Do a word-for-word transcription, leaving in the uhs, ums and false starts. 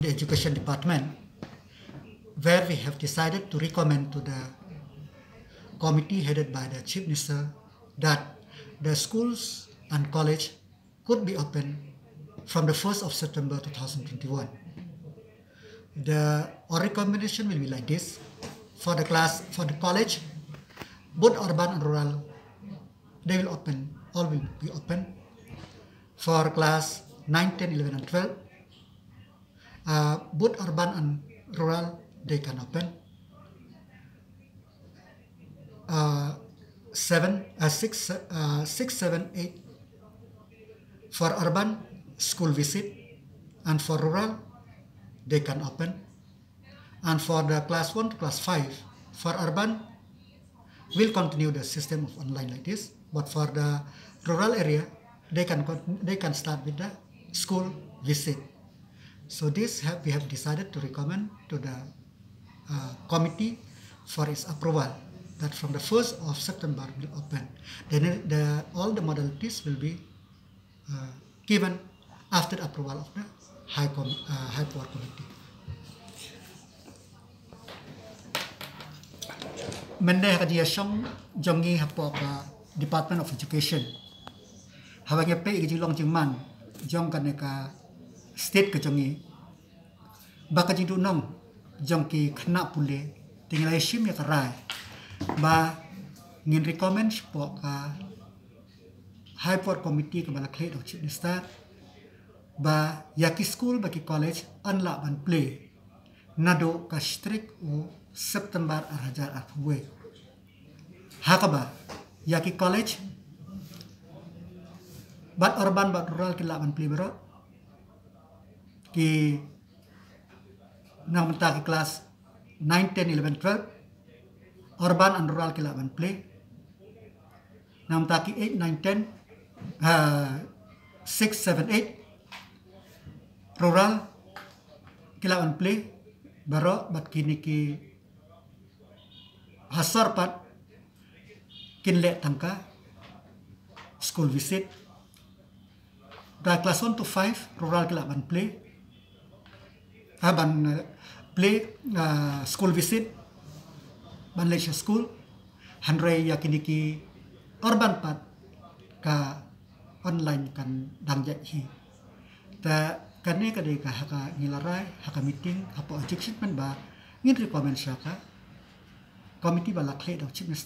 the Education Department, where we have decided to recommend to the committee headed by the Chief Minister that the schools and college could be open from the first of September two thousand twenty-one. The, our recommendation will be like this. For the class, for the college, both urban and rural, they will open, all will be open. For class nine, ten, eleven and twelve, uh, both urban and rural, they can open. Uh, seven, uh, six, uh, six, seven, eight. For urban, school visit, and for rural, they can open. And for the class one to class five, for urban, we'll continue the system of online like this. But for the rural area, they can con-, they can start with the school visit. So this have, we have decided to recommend to the, uh, committee for its approval that from the first of September will open. Then the, all the modalities will be, uh, given after the approval of the High Com-, uh, High Power Committee. Mynne ha ka jingïashong jong ngi hapoh ka Department of Education, haba ngi peit ka jinglong jingman jong kane ka state ka jong ngi, ba ka jingduhnong jong ki khynnah pule, te ngi la ïashim ïa ka rai ba ngin recommend shapoh ka High Power Committee kaba la khlieh da u Chief Minister ba ïa ki school bad ki college yn lah ban plie naduh ka shi tarik u September ar hajar arphew wei. Ha kaba ïa ki college bad urban bad rural ki lah ban plie baroh. Ki na ka bynta ki class nine, ten, eleven, twelve, urban and rural ki lah ban plie. Na ka bynta ki eight, nine, ten, uh, six, seven, eight, rural ki lah ban plie baroh, bad kine ki ha sor pat kin leh tang ka school visit. Da class one to five, rural ki lah ban plie, ha ban, eh, plie, ah, school visit, ban leit sha school. Hynrei ïa kine ki urban pat ka online kan dang jait hi. Te kane ka dei ka ha ka ngi la rai ha ka meeting hapoh education mynba ngin recommend sha ka committee ba la khlieh da u Chief Minister.